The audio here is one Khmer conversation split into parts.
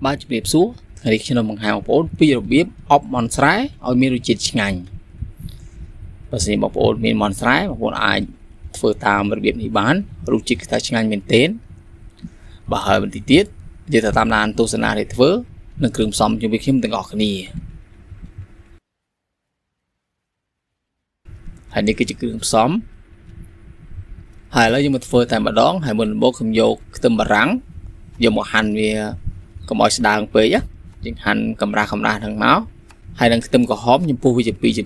បាទជំរាបសួរថ្ងៃនេះខ្ញុំនឹងបង្ហាញបងប្អូនពីរបៀបអប់មាន់ស្រែឲ្យមានរសជាតិឆ្ងាញ់បើសិនជាបងប្អូនមានមាន់ស្រែបងប្អូនអាចធ្វើតាមរបៀបនេះបានរសជាតិគឺថាឆ្ងាញ់មែនទែនបាទហើយបន្តិចទៀតយើងត្រូវតាមដានទស្សនាដែលធ្វើនិងគ្រឿងផ្សំជាមួយខ្ញុំទាំងអស់គ្នាហើយនេះគឺជាគ្រឿងផ្សំហើយឥឡូវយើងមកធ្វើតែម្ដងហើយមុនដំបូងខ្ញុំយកខ្ទឹមបារាំងយកមកហាន់វាកុំឲ្យស្ដើងពេកណាយើងហាន់កម្រាស់កម្រាស់ហ្នឹងមកហើយនឹងខ្ទឹមក្រហមខ្ញុំពុះវាជា2ជា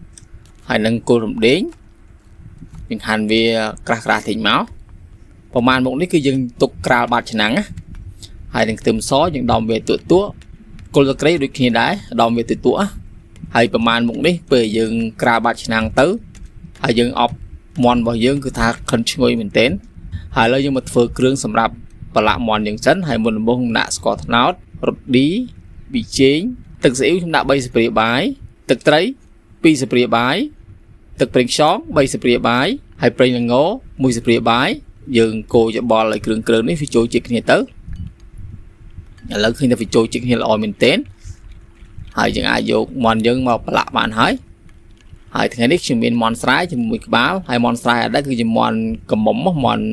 2ហើយនឹងគល់រំដេងយើងហាន់វាក្រាស់ក្រាស់តិចមកប្រហែលមុខនេះគឺយើងទុកក្រាលបាតឆ្នាំងណាហើយនឹងខ្ទឹមសយើងដំវាទួទួគល់សក្រីដូចគ្នាដែរដំវាទួទួហើយប្រហែលមុខនេះពេលយើងក្រាលបាតឆ្នាំងទៅហើយយើងអប់មាន់របស់យើងគឺថាខិនឈ្ងុយមែនទែនហើយឥឡូវយើងមកធ្វើគ្រឿងសម្រាប់ប្រឡាក់មាន់យើងសិនហើយមុនដំបូងខ្ញុំដាក់ស្ករត្នោតរ៉ូឌីប៊ីចេងទឹកស៊ីអ៊ីវខ្ញុំដាក់3ស្ព្រាបាយទឹកត្រី2ស្ព្រាបាយទឹកប្រេងខ្យង3ស្ព្រាបាយហើយប្រេងល្ង1ស្ព្រាបាយយើងកូរច្បល់ឲ្យគ្រឿងគ្រឿងនេះវាចូលជាតិគ្នាទៅឥឡូវឃើញថាវាចូលជាតិគ្នាល្អមែនទែនហើយយើងអាចយកមាន់យើងមកប្រឡាក់បានហើយហើយថ្ងៃនេះខ្ញុំមានមាន់ស្រែជាមួយក្បាលហើយមាន់ស្រែអត់ដែរគឺជាមាន់កមុំមាន់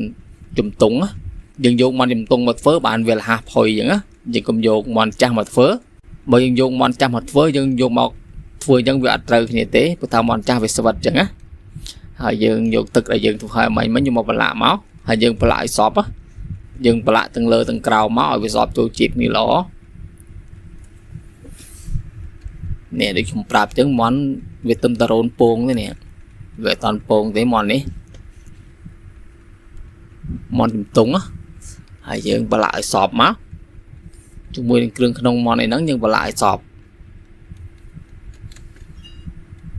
ជំទង់យើងយកមាន់ជំទង់មកធ្វើបានវាលះផុយអញ្ចឹងណាយើងកុំយកមាន់ចាស់មកធ្វើបើយើងយកមាន់ចាស់មកធ្វើយើងយកមកធ្វើអញ្ចឹងវាអត់ត្រូវគ្នាទេព្រោះថាមាន់ចាស់វាស្វិតអញ្ចឹងណាហើយយើងយកទឹកដែលយើងធ្វើឲ្យមិញមិញយកមកប្រឡាក់មកហើយយើងប្រឡាក់ឲ្យសពយើងប្រឡាក់ទាំងលើទាំងក្រោមមកឲ្យវាសពចូលជាតិគ្នាល្អនេះដូចខ្ញុំប្រាប់អញ្ចឹងមាន់វាទឹមតរ៉ូនពងទេនេះវាអត់តន់ពងទេមាន់នេះមាន់ជំទង់ហើយយើងប្រឡាក់ឲ្យសពមកជាមួយនឹងគ្រឿងក្នុងមាន់អីហ្នឹងយើងប្រឡាក់ឲ្យសព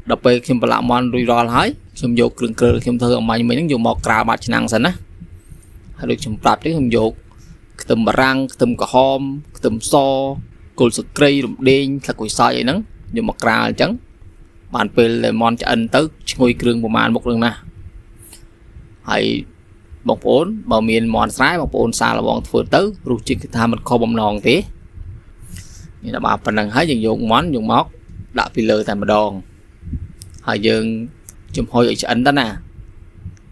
ដល់ពេលខ្ញុំប្រឡាក់មាន់រួចរាល់ហើយខ្ញុំយកគ្រឿងគ្រើខ្ញុំធ្វើអំបញ្ញមិញហ្នឹងយកមកក្រាលបាតឆ្នាំងសិនណាហើយដូចខ្ញុំប្រាប់ទេខ្ញុំយកខ្ទឹមបារាំងខ្ទឹមក្រហមខ្ទឹមសគល់សក្រីរំដេងស្លឹកគុយសើចអីហ្នឹងយកមកក្រាលអញ្ចឹងបានពេលដែលមាន់ឆ្អិនទៅឈ្ងុយគ្រឿងប្រមាណមុខនឹងណាហើយបងប្អូនបើមានមាន់ស្រែបងប្អូនសាឡបងធ្វើទៅរសជាតិគឺថាមិនខុសបំណងទេនេះដល់បាទប៉ុណ្្នឹងហើយយើងយកមាន់យកមកដាក់ពីលើតែម្ដងហើយយើងចំហុយឲ្យឆ្អិនទៅណា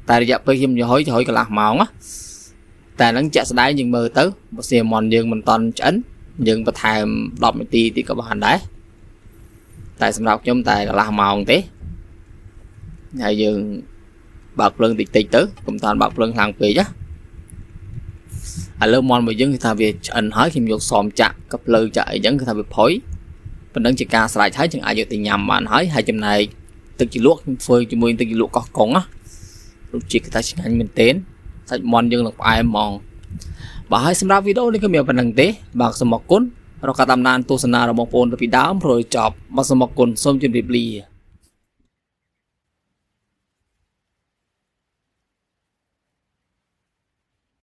តែរយៈពេលខ្ញុំចំហុយកន្លះម៉ោងណាតែហ្នឹងជាក់ស្ដែងយើងមើលទៅបើសៀមាន់យើងមិនតន់ឆ្អិនយើងបន្ថែម10នាទីទៀតក៏បានដែរតែសម្រាប់ខ្ញុំតែកន្លះម៉ោងទេហើយយើងបើកភ្លើងតិចតិចទៅកុំតាន់បើកភ្លើងខ្លាំងពេកណាឥឡូវមាន់របស់យើងគឺថាវាឆ្អិនហើយខ្ញុំយកសមចាក់កផ្លូវចាក់អីចឹងគឺថាវាផុយប៉ុណ្ណឹងជាការស្រេចហើយយើងអាចយកទៅញ៉ាំបានហើយហើយចំណែកទឹកជ្រលក់ខ្ញុំធ្វើជាមួយទឹកជ្រលក់កោះកុងណារសជាតិគឺថាឆ្ងាញ់មែនទែនសាច់មាន់យើងនឹងផ្អែមហ្មងបាទហើយសម្រាប់វីដេអូនេះគឺមានប៉ុណ្្នឹងទេបាទសូមអរគុណរកការតាមដានទស្សនារបស់បងប្អូនទៅពីដើមរហូតចប់បាទសូមអរគុណសូមជម្រាបលា។